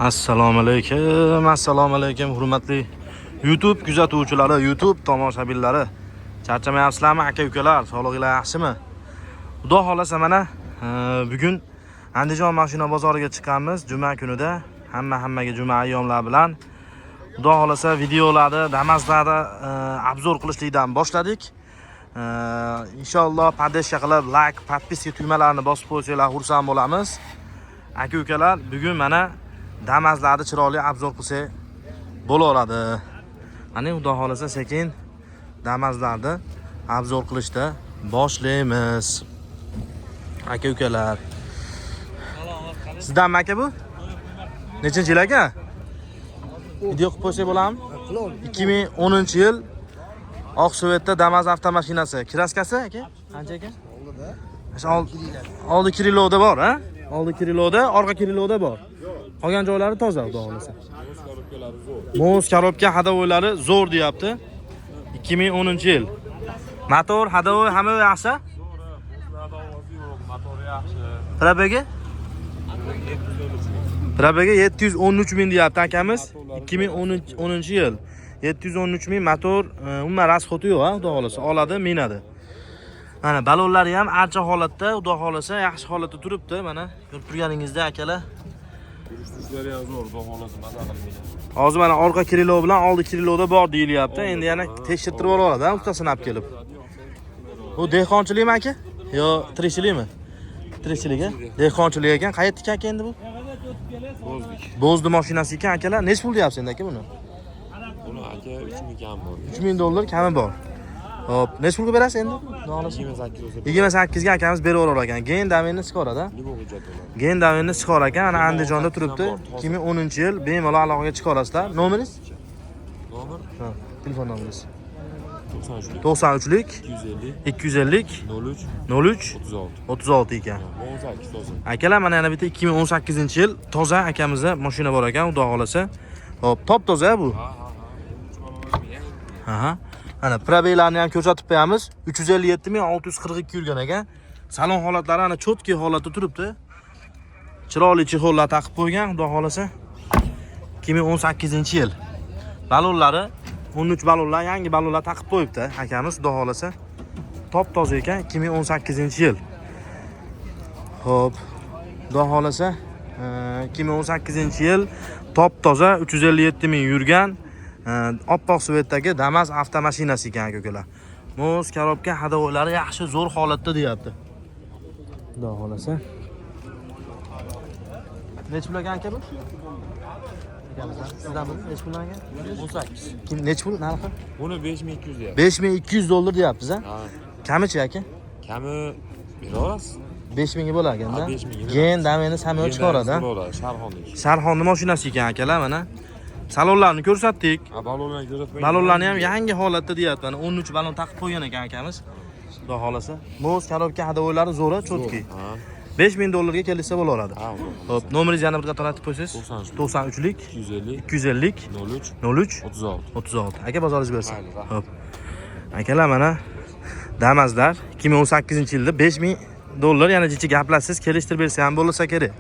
Assalomu alaykum, assalomu alaykum, hurmatli YouTube kuzatuvchilari, YouTube tomoshabinlari. Charchamayapsizlarmi, aka ukalar? Sog'lig'inglar yaxshimi? Xudo xolasa mana bugun Andijon mashina bozoriga chiqqanmiz juma kunida. Hammaga juma ayyomlar bilan. Xudo xolasa videolarni, Damazlarni обзор qilishlikdan boshladik. Inshaalloh поддержка qilib, like, подписка tugmalarini bosib qo'ysanglar xursand bo'lamiz. Aka ukalar, bugun mana Damazlarni chiroyli обзор qilsak bo'laveradi. Mana xudo xolasa sekin Damazlarni обзор qilishda boshlaymiz. Aka ukalar. Sizdanmi aka bu? Nechinchi yil aka? Video qilib qo'ysak bo'ladimi? 2010-yil oq цвет da Damas avtomashinasi. Краска si aka? Qancha aka? O'sha oldi крыло da bor, ha? Oldi крыло da, orqa крыло da bor. Qolgan joylari toza, xudo xolasa. Мост, коробка, ходовой lari zo'r deyapti. 2010-yil. Motor, ходовой hamma yaxshi? Yo'q, motori yaxshi. Пробег i? Пробег i 713 ming deyapti akamiz. 2010-yil. 713 ming motor, umuman расход i yo'q, ha, xudo xolasa. Oladi, minadi. Mana balonlari ham archa holatda, xudo xolasa yaxshi holatda turibdi. Mana ko'rib turganingizda akalar. Yurish turishlari ham zo'r, xudo xohlasa maza qilib minadi. Hozir mana orqa крыло bilan oldi крыло da bor deyilyapti. Endi yana tekshirtirib oladi, ustasini olib kelib. Bu dehqonchilikmi aka? Yo tirikchilikmi? Tirikchilik, a? Dehqonchilik ekan. Qayerdiki aka endi bu? Bo'zdik. Bo'zdi mashinasi ekan akalar. Nechi pul deyapsiz endi aka buni? Buni aka 3000 kam bor. 3000 dollar kami bor. Xo'p, nechi pulga berasiz endi? Xudo xohlasa. 28 bo'lsa. 28 ga akamiz beraverar ekan. Keyin доверенность chiqaradi. Любой hujjat bo'ladi. Keyin доверенность chiqar ekan. Ana Andijonda turibdi. 2010-yil bemalol aloqaga chiqa olasizlar. Nomeringiz? Nomer Ha, telefon nomeringiz. 93 93lik 250 250 03 03 36. 36 ekan. 18 toza. Akalar, mana yana bitta 2018-yil toza akamizda mashina bor ekan, xudo xolasa. Xo'p, top toza bu. Ha. Aha. Mana пробег larni ham ko'rsatib qo'yamiz. 357 642 yurgan ekan. Salon holatlari ana чёткий holatda turibdi. Chiroyli чехол lar taqib qo'ygan, xudo xolasa. 2018-yil. Balonlari 13 balonlar, yangi balonlar taqib qo'yibdi akamiz, xudo xolasa. Top toza ekan, 2018-yil. Xo'p, xudo xolasa, 2018-yil top toza 357 ming yurgan oppoq цвет dagi Damas avtomashinasi ekan aka ukalar. Мост, коробка, ходовой lari yaxshi, zo'r holatda deyapti. Xudo xolasa. Nechi pul ekan aka bu? Sizdanmi? Nechi pul aka? 18. Kim nechi pul narxi? Buni 5200 deyapti. 5200 dollar deyapsiz, ha? Ha. Kamichi aka? Kami beraverasiz. 5000 ga bo'lar ekanda. Ha, 5000 ga. Keyin доверенность hamma chiqaradi, ha? Bo'ladi, Sharxonlik. Sharxonni mashinasi ekan akalar mana. Salonlarni ko'rsatdik. Ha, balonlarni ko'rsatmang. Balonlarni ham yangi holatda deyapti. Mana 13 balon taqib qo'ygan ekan akamiz. Xudo xolasa. Мост, коробка, ходовой lari zo'ra, чёткий. Ha. 5000 dollarga kelishsa bo'laveradi. Ha, Xo'p, nomeringizni yana bir qator aytib qo'ysangiz. 93. 93lik 250 250 03 03 36. 36. Aka, bozoringiz bersin. Mayli, rahmat. Xo'p. Akalar, mana Damazlar 2018-yilda 5000 dollar yana jichi gaplashsiz kelishtirib bersa ham bo'lsa kerak.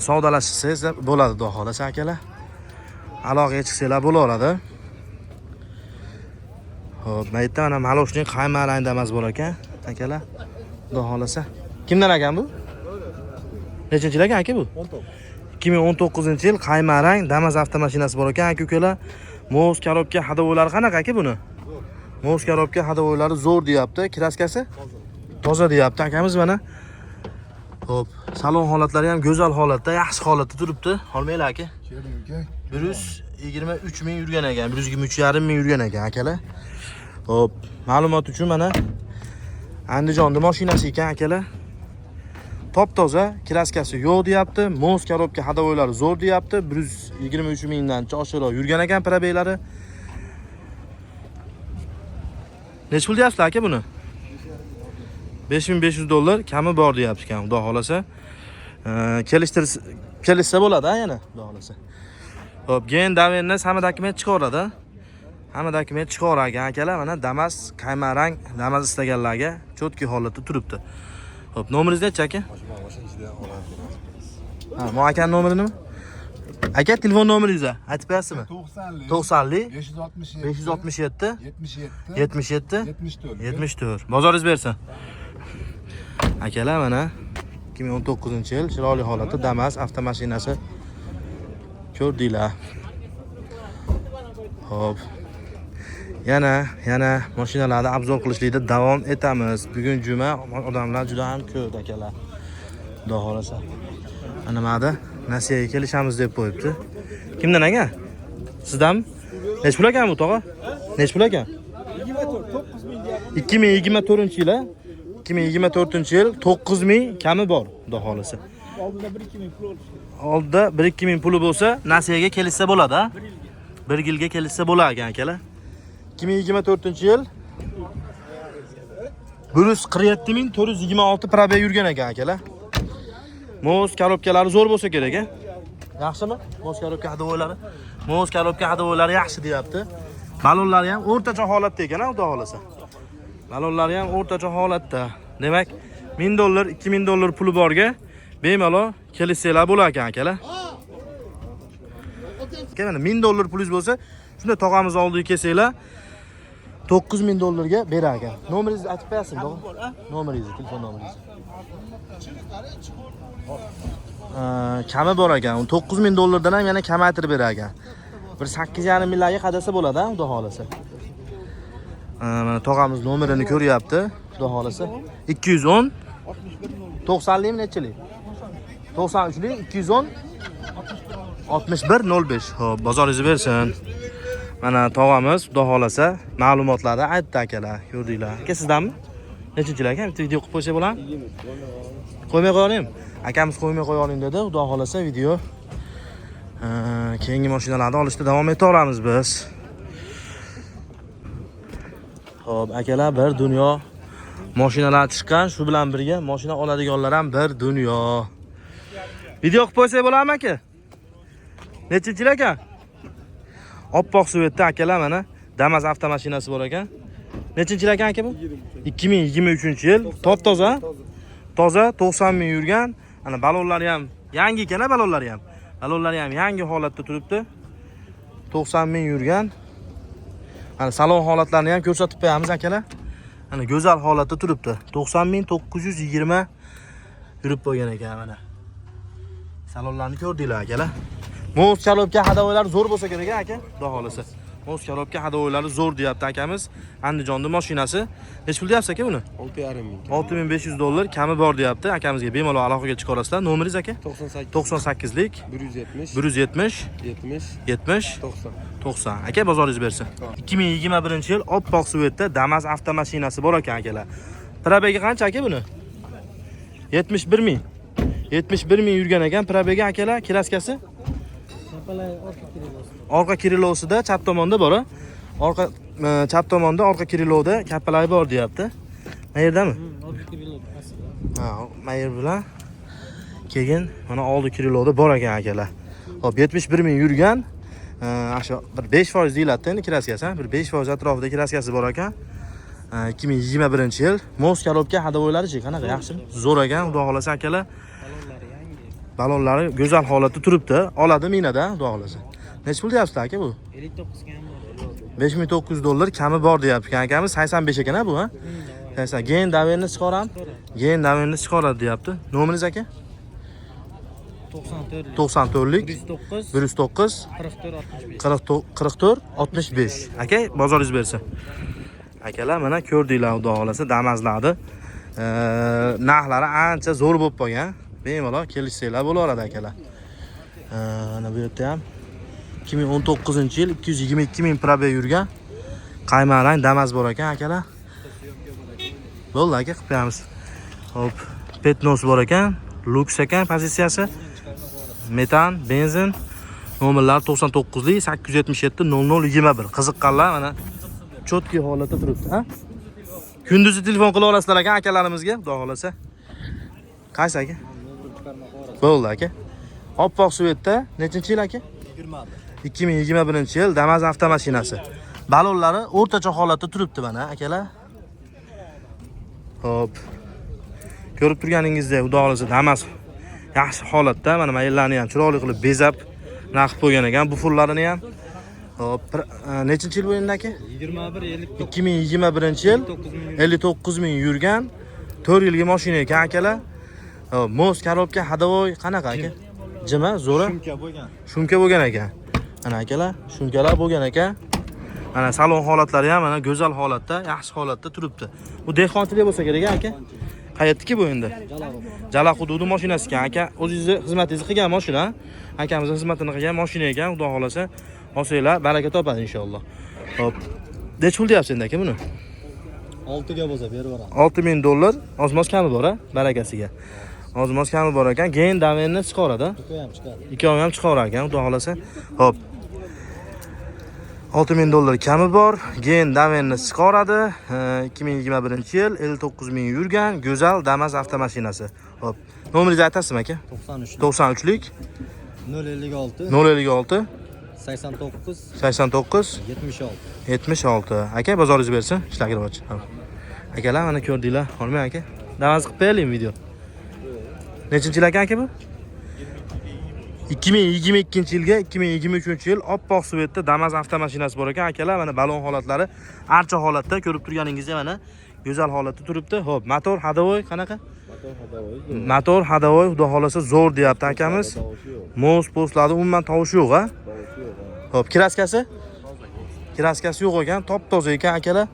Savdolashsangiz bo'ladi xudo xolasa akalar. Aloqaga chiqsanglar bo'laveradi. Xo'p, mana yerda mana молочный qayma rang Damas bor ekan, akalar. Xudo xolasa. Kimdan ekan bu? Nechinchi yil ekan aka bu? 2019-yil qayma rang Damas avtomashinasi bor ekan, aka ukalar. Мост, коробка, ходовой lari qanaqa aka buni? Мост, коробка, ходовой lari zo'r deyapti. Краска si? Toza deyapti akamiz mana. Xo'p, salon holatlari ham go'zal holatda, yaxshi holatda turibdi. Olmanglar aka. 123 ming yurgan ekan, 123,5 ming yurgan ekan akalar. Xo'p, ma'lumot uchun mana Andijonni mashinasi ekan akalar. Top toza, краска si yo'q deyapti. Мост, коробка, ходовой lari zo'r deyapti. 123 mingdan oshiqroq yurgan ekan пробег lari. Nechi pul deyapsizlar aka buni? 5500 dollar kami bor deyapti ekan, xudo xolasa. Kelishtir kelishsa bo'ladi ha yana, xudo xolasa. Xo'p, keyin доверенность hamma dokument chiqaradi. Hamma dokument chiqar ekan akalar, mana Damas qayma rang Damas istaganlarga чёткий holatda turibdi. Xo'p, nomeringiz nechi aka? Ha, bu akani nomeri nima? Aka, telefon nomeringizni aytib qo'yasizmi? 90lik 90lik 567 567 77 77 74. 74. Bozoringiz bersin. Akalar, mana 2019-yil chiroyli holatda Damas avtomashinasi ko'rdinglar. Xo'p. Yana mashinalarni обзор qilishlikda davom etamiz. Bugun juma, odamlar juda ham ko'p, akalar. Xudo xolasa. Mana nimada nasiyaga kelishamiz deb qo'yibdi. Kimdan, aka? Sizdanmi? Nechi pul ekan bu, tog'a? Nechi pul ekan? 2024 yil, 2024 yil 9000 kami bor, xudo xolasa. Oldida 1-2 ming pul olish kerak. Oldida 1-2 ming puli bo'lsa, nasiyaga kelishsa bo'ladi, a? Bir yilga kelishsa bo'lar ekan, akalar. 2024 yil 147 426 пробег yurgan ekan, akalar. Мост, коробка lari zo'r bo'lsa kerak, a? Yaxshimi? Мост, коробка, ходовой lari. Мост, коробка, ходовой lari yaxshi deyapti. Balonlari ham o'rtacha holatda ekan, xudo xolasa. Balonlari ham o'rtacha holatda. Demak, 1000 dollar, 2000 dollar puli borga bemalol kelishsanglar bo'lar ekan, akalar. Aka, mana 1000 dollar pulingiz bo'lsa, shunda tog'amiz oldiga kelsanglar, 9000 dollarga berar ekan. Nomeringizni aytib qo'yasizmi, tog'a? Nomeringizni, telefon nomeringizni. Kami bor ekan. 9000 dollardan ham yana kamaytirib berar ekan. Bir 8,5 minglarga qadasa bo'ladi, ha, xudo xolasa. Mana tog'amiz nomerini ko'ryapti, xudo xolasa. 210 90 likmi, nechilik? 93lik 210 61 05. Xo'p, bozoringizni bersin. Mana tog'amiz, xudo xolasa, ma'lumotlarni aytdi, akalar, ko'rdinglar. Aka, sizdanmi? Nechinchi aka? Bitta video qilib qo'ysak bo'ladimi? Qo'ymay qo'ya olaymi? Akamiz qo'ymay qo'ya oling dedi. Xudo xolasa video keyingi mashinalarni olishda davom etaveramiz biz. Xo'p, akalar, bir dunyo mashinalar chiqqan, shu bilan birga mashina oladiganlar ham bir dunyo. Video qilib qo'ysak bo'ladimi, aka? Nechinchi yil, aka? Oppoq цвет da, akalar, mana Damas avtomashinasi bor ekan. Nechinchi yil ekan, aka, bu? 2023 yil. Top toza. Toza, 90 ming yurgan. Ana balonlari ham yangi ekan, balonlari ham. Balonlari ham yangi holatda turibdi. 90 ming yurgan. Mana salon holatlarini ham ko'rsatib qo'yamiz, akalar. Mana go'zal holatda turibdi. 90 ming 920 yurib qo'ygan ekan mana. Salonlarni ko'rdinglar, akalar. Мост, коробка, ходовой lari zo'r bo'lsa kerak, aka. Xudo xolasa. Мост, коробка, ходовой lari zo'r deyapti akamiz. Andijonni mashinasi. Nechi pul deyapsiz, aka, buni? 6,5 ming. 6500 dollar kami bor deyapti. Akamizga bemalol aloqaga chiqa olasizlar. Nomeringiz, aka? 98 98lik 170 170 70 70 90. 90. Aka, bozoringiz bersin. 2021 yil oppoq цвет da Damas avtomashinasi bor ekan, akalar. Пробег i qancha, aka, buni? 71 ming. 71 ming yurgan ekan пробег i, akalar. Краска si? Orqa крыло sida chap tomonda bor, a? Orqa chap tomonda orqa крыло da kapalak bor deyapti. Qayerdami? Ha, mayer bilan keyin mana oldi крыло da bor ekan, akalar. Xo'p, 71 ming yurgan. Shu bir 5% deyiladi endi краска si, bir 5% atrofida краска si bor ekan. 2021 yil. Мост, коробка, ходовой lari-chi, qanaqa, yaxshimi? Zo'r ekan, xudo xolasa, akalar. Balonlari go'zal holatda turibdi. Oladi minada, xudo xolasa. Nechi pul deyapsizlar, aka, bu? 59 ga ham bor. 5900 dollar kami bor deyapti akamiz. 85 ekan, ha, bu, ha? 80. Keyin доверенность chiqaramiz. Keyin доверенность chiqaradi deyapti. Nomeringiz, aka? 94 94lik 109 109 44 65. 44 65. Aka, bozoringiz bersin. Akalar, mana ko'rdinglar, xudo xolasa, Damazlarni narxlari ancha zo'r bo'lib qolgan. Bemalol kelishsanglar bo'laveradi, akalar. Mana bu yerda ham 2019 yil 222 ming пробег yurgan qayma rang Damas bor ekan, akalar. Bo'ldi, aka, qilib qo'yamiz. Xo'p, Petnos bor ekan, Lux ekan pozitsiyasi. Metan, benzin. Nomerlari 99lik 877 00 21. Qiziqqanlar mana чёткий holatda turibdi, ha? Kunduzi telefon qila olasizlar ekan akalarimizga, xudo xolasa. Qaysi, aka? Bo'ldi, aka. Oppoq цвет da nechinchi yil, aka? 2021 yil Damas avtomashinasi. Balonlari o'rtacha holatda turibdi mana, akalar. Xo'p. Ko'rib turganingizdek, xudo xolasa, Damas yaxshi holatda. Mana mayillarni ham chiroyli qilib bezab Naqd bo'lgan ekan bu pullarini ham. Hop, nechinchi yil bu endi, aka? 21 59. 2021-yil, 59 ming yurgan, 4 yilgi mashina ekan, akalar. Hop, мост, коробка, ходовой qanaqa, aka? Jima, zo'ra. Shumka bo'lgan. Shumka bo'lgan ekan. Mana, akalar, shumkalar bo'lgan ekan. Mana salon holatlari ham mana go'zal holatda, yaxshi holatda turibdi. Bu dehqonchilik bo'lsa kerak, aka? Qayerdiki bu endi? Jala hududi mashinasi ekan, aka. O'zingizni xizmatingizni qilgan mashina. Akamizni xizmatini qilgan mashina ekan, xudo xohlasa. Olsanglar baraka topadi inshaalloh. Hop. Necha pul deyapsiz endi, aka, buni? 6 ga bo'lsa berib yuboramiz. 6000 dollar, oz-moz kami bor, a, barakasiga. Oz-moz kami bor ekan. Keyin давление chiqaradi. Ikkovi ham chiqadi. Ikkovi ham chiqarar ekan, xudo xohlasa. Hop. 6000 dollar kami bor. Keyin давление chiqaradi. 2021-yil, 59 ming yurgan go'zal Damas avtomashinasi. Hop. Nomeringizni aytasizmi, aka? 93. 93lik 056 056 89 89 76. 76. Aka, bozoringiz bersin, ishlar rivoj. Hop. Akalar, mana ko'rdinglar. Olmang, aka. Damas qilib qo'yaylik video. Nechinchi yil ekan, aka, bu? 2022 yilga 2023 yil oppoq цвет da Damas avtomashinasi bor ekan, akalar. Mana balon holatlari archa holatda, ko'rib turganingizdek, mana go'zal holatda turibdi. Xo'p, motor, ходовой qanaqa? Motor, ходовой xudo xolasa zo'r deyapti akamiz. Мост postlardi umuman tovushi yo'q, a? Xo'p, краска si? Краска si yo'q ekan, top toza ekan, akalar.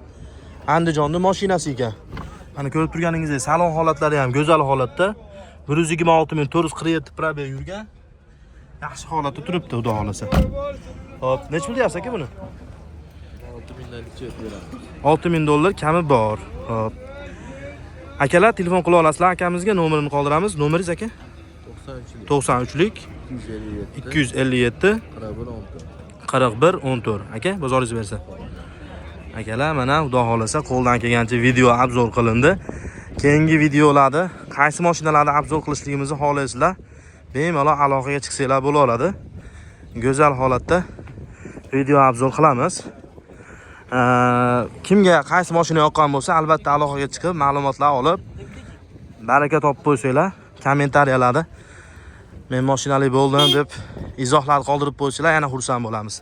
Andijonni mashinasi ekan. Mana ko'rib turganingizdek salon holatlari ham go'zal holatda. 126 447 пробег yurgan. Yaxshi holatda turibdi, xudo xolasa. Xo'p, necha pul deyapsiz, aka, buni? 6000 beramiz. 6000 dollar kami bor. Xo'p. Akalar, telefon qila olasizlar akamizga, nomerini qoldiramiz. Nomeringiz, aka? 93lik 93lik 257 257 41 14. 41 14. Aka, bozoringiz bersin. Akalar, mana xudo xohlasa qo'ldan kelgancha video обзор qilindi. Keyingi videolarda qaysi mashinalarni обзор qilishligimizni xohlaysizlar, bemalol aloqaga chiqsanglar bo'laveradi. Go'zal holatda video обзор qilamiz. Kimga qaysi mashina yoqqan bo'lsa, albatta aloqaga chiqib, ma'lumotlar olib, baraka topib qo'ysanglar, kommentariyalarda "Men mashinali bo'ldim" deb izohlar qoldirib qo'ysanglar, yana xursand bo'lamiz.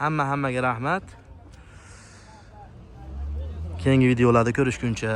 Hamma hammaga rahmat. Keyingi videolarda ko'rishguncha.